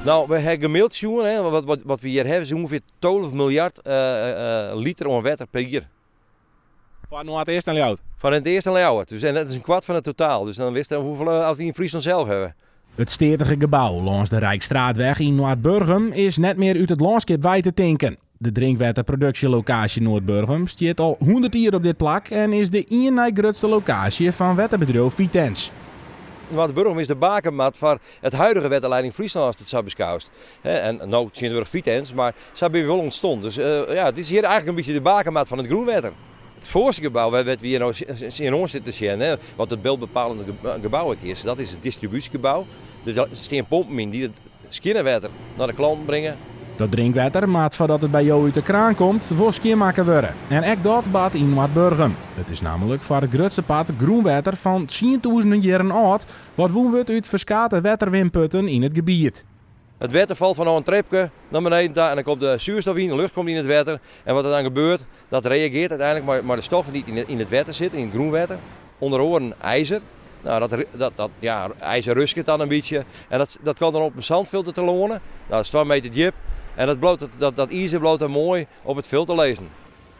No, we ha gemiddeld sjoen, hè, wat we hjir hawwe is ûngefear 12 miljard liter oan wetter per jier. Foar Noardeast en Ljouwert? Foar Noardeast en Ljouwert. Dus, en dat is in kwart fan it totaal. Dus dan witst hoefolle as we yn Fryslân sels hawwe. It steatige gebou lâns de Rijksstraatweg yn Noardburgum is net mear út it lânskip wei te tinken. De drinkwetterproduksjelokaasje Noardburgum stiet al 100 jier op dit plak en is de ien nei grutste lokaasje fan wetterbedriuw Vitens. Noardburgum is de bakermat foar it huidige Wetterleiding Fryslân ast it sa beskoust. En no tsjintwurdich Vitens, mar sa binne we wol ûntstien. Dus ja, it is hjir eigentlik in bytsje de bakermat fan it grûnwetter. It foarste gebou wêr't we hjir no tsjinoan sitte te sjen, wat it byldbepalende gebou ek is, dat is it distribúsjegebou. Dus der stean pompen yn dy't it skjinne wetter nei de klanten bringe. Dat drinkwetter moat foardat it by jo út de kraan komt wol skjinmakke wurde. En ek dat bart yn Noardburgum. It is nammentlik foar it grutste part grûnwetter fan tsientûzenen jierren âld, wat wûn wurdt út ferskate wetterwinputten yn it gebiet. It wetter falt fanôf in trepke nei beneden ta en dan komt de soerstof yn, de lucht komt yn it wetter. En wat der dan gebeurt, dat reageart úteinlik mei de stoffen dy't yn it wetter sitte, yn it grûnwetter. Under oaren izer. No, dat, dat, dat, ja, izer rusket dan in bytsje. En dat, dat komt dan op in sânfilter telâne. No, dat is 2 meter djip. En dat, bliuwt, dat, dat izer bliuwt dan moai op it filter lizzen.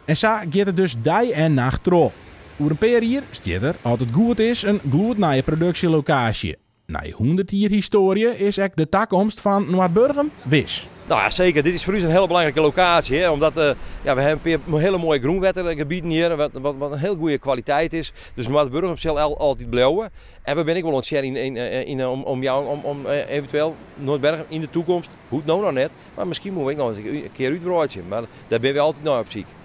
En sa giet it dus dei en nacht troch. Oer in pear jier stiet der, as it goed is, in gloednije produksjelokaasje. Nei 100 jier histoarje is ek de takomst fan Noardburgum wis. No ja, seker. Dit is foar ús in hiele belangrike lokaasje. Hè, omdat ja, we hawwe in pear hiele moaie grûnwettergebieten hjir, wat, wat, wat in hiel goede kwaliteit is. Dus Noardburgum sil altyd bliuwe. En we binne ek wol oan it sjen yn, yn, yn de omjouwing om, om eventueel Noardburgum yn de toekomst, hoecht no noch net, mar miskien moatte we ek noch ris in kear útwreidzje. Mar dêr binne we altyd nei op syk.